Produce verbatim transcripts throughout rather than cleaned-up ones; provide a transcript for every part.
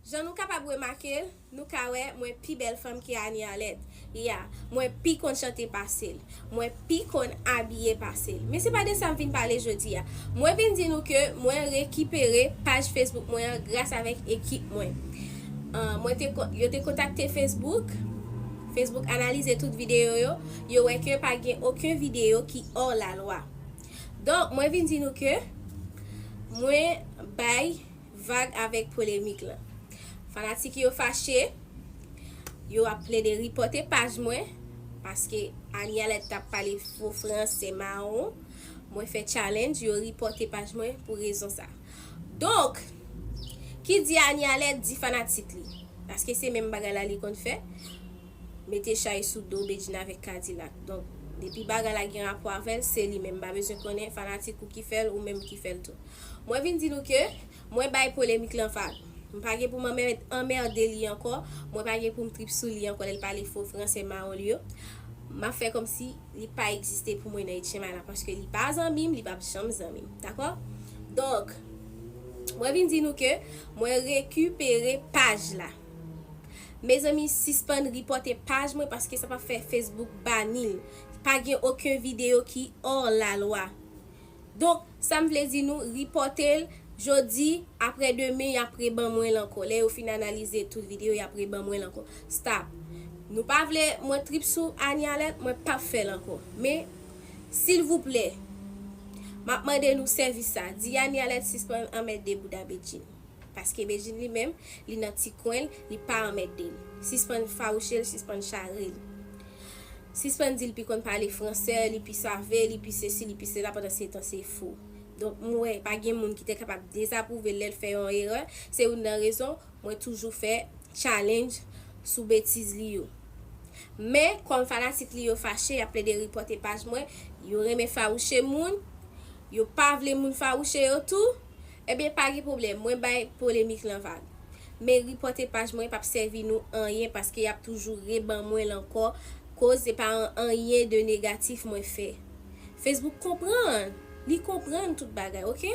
Jan nou kapab remake l, nou ka wè mwen pi bèl fanm ke Anie Alerte. Ya, mwen pi konn chante pase l. Mwen pi konn abiye pase l. Men se pa de sa m vin pale jodi a. Mwen vin di nou ke mwen rekipere paj Facebook mwen an gras avèk ekip mwen. Ah, mwen te, yo te kontakte Facebook. Facebook analize tout videyo yo. Yo wè ke pa gen okenn videyo ki hors la loi. Donk, mwen vin di nou ke mwen bay vag avèk polemik lan. Fanatik yo fache, yo ap plede ripòte paj mwen, paske Anie Alerte t ap pale fo franse mawon. Mwen fè challenge, yo ripòte paj mwen pou rezon sa. Donk, ki di Anie Alerte di fanatik li, paske se menm bagay la li konn fè. Mete chay sou do Bedjine avèk Kadilak. Donk, depi bagay la gen rapò avè l, se li menm. M pa bezwen konnen fanatik ou ki fè l, ou menm ki fè l tou. Mwen vin di nou ke mwen bay polemik lan vag. M pa gen pou m anmè-, anmède li ankò. Mwen pa gen pou m trip sou li ankò lè l pale fo franse mawon li yo. M ap fè kòmsi li pa egziste pou mwen nan H M I la, paske li pa zanmi m, li p ap janm zanmi m. Dakò? Donk, mwen vin di nou ke mwen rekipere paj la. Mezanmi, sispann ripòte paj mwen, paske sa p ap fè Facebook bani l. Pa gen okenn videyo ki hors la loi. Donk, sa m vle di nou, ripòte l jodi, aprè demen, y ap reban mwen l ankò. Lè yo fin analize tout videyo, y ap reban mwen l ankò. Stop. Nou pa vle mwen trip sou Anie Alerte, mwen p ap fè l ankò. Men, silvouplè, m ap mande nou sèvis sa. Di Anie Alerte sispann anmède bouda Bedjine. Paske Bedjine li menm, li nan ti kwen l, li pa anmède l. Sispann fawouche l, sispann chare l. Sispann di l pi konn pale franse, li pi save, li pi sesi, li pi sela, pandan se tan se fo. Donk, m wè, pa gen moun ki te kapab dezapwouve l lè l fè yon erè. Se youn nan rezon, mwen toujou fè challenge sou betiz li yo. Men, kòm fanatik li yo fache, y ap plede ripòte paj mwen, yo renmen fawouche moun, yo pa vle moun fawouche yo tou, ebyen, pa gen pwoblèm, mwen bay polemik lan vag. Men ripòte paj mwen p ap sèvi nou anyen paske y ap toujou reban mwen l ankò, koz se pa an-, anyen de negatif mwen fè. Facebook konprann, li konprann tout bagay, oke?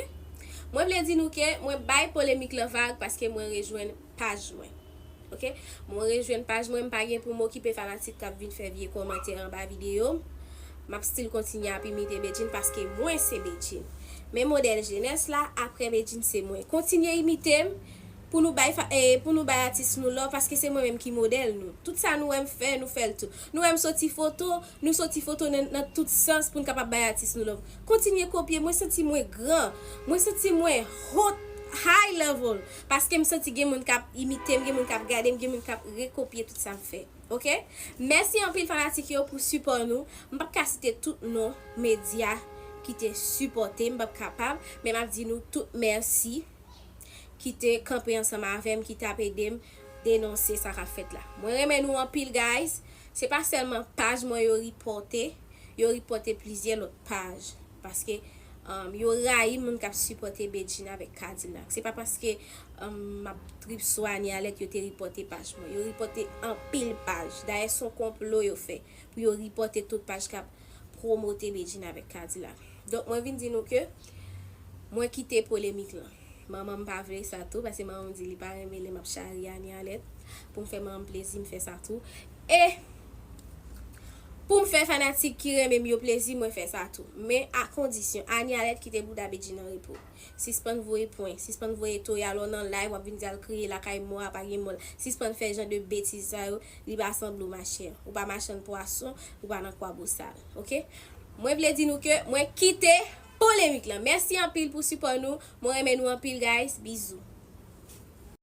Mwen vle di nou ke mwen bay polemik lan vag paske mwen rejwenn paj mwen. Oke? Mwen rejwenn paj mwen, m pa gen pou m okipe fanatik k ap vin fè vye kòmantè anba videyo m. M ap still kontinye ap imite Bedjine paske mwen se Bedjine. Men modèl jenès la, aprè Bedjine se mwen. Kontinye imite m pou nou bay fa-, eh, pou nou bay atis nou love paske se mwen menm ki modèl nou. Tout sa nou wè m fè, nou fè l tou. Nou wè m soti foto, nou soti foto nan, nan tout sans pou n kapab bay atis nou love. Kontinye kopye, mwen santi mwen gran. Mwen santi mwen hot, high level. Paske m santi gen moun k ap imite m, gen moun k ap gade m, gen moun k ap rekopye tout sa m fè. Oke? Mèsi anpil fanatik yo pou sipò nou. M p ap ka site tout non medya ki te sipòte m, m p ap kapab, men m ap di nou tout mèsi ki te kanpe ansanm avè m, ki t ap ede m denonse sa k ap fèt la. Mwen renmen nou anpil, guys. Se pa sèlman paj mwen yo ripòte, yo ripòte plizyè lòt paj. Paske, um, yo rayi moun k ap sipòte Bedjine avèk Kadilak. Se pa paske, um, m ap trip sou Anie Alerte yo te ripòte paj mwen. Yo ripòte anpil paj. Dayè, se yon konplo yo fè pou yo ripòte tout paj k ap pwomote Bedjine avèk Kadilak. Donk, mwen vin di nou ke mwen kite polemik lan. Manman m pa vle sa tou, paske manman m di li pa renmen lè m ap charye Anie Alerte. Pou m fè manman m plezi, m fè sa tou. E pou m fè fanatik ki renmen m yo plezi, mwen fè sa tou. Men a kondisyon, Anie Alerte kite bouda Bedjine an repo. Sispann voye pwen, sispann voye toya lè w nan live, w ap vin di al kriye lakay mò a, pa gen mò la. Sispann fè jan de betiz sa yo, li pa sanble w, machè. Ou pa machann pwason, ou pa nan kwabosal, oke? Mwen vle di nou ke mwen kite polemik lan. Mèsi anpil pou sipò nou. Mwen renmen nou anpil, guys. Bizou.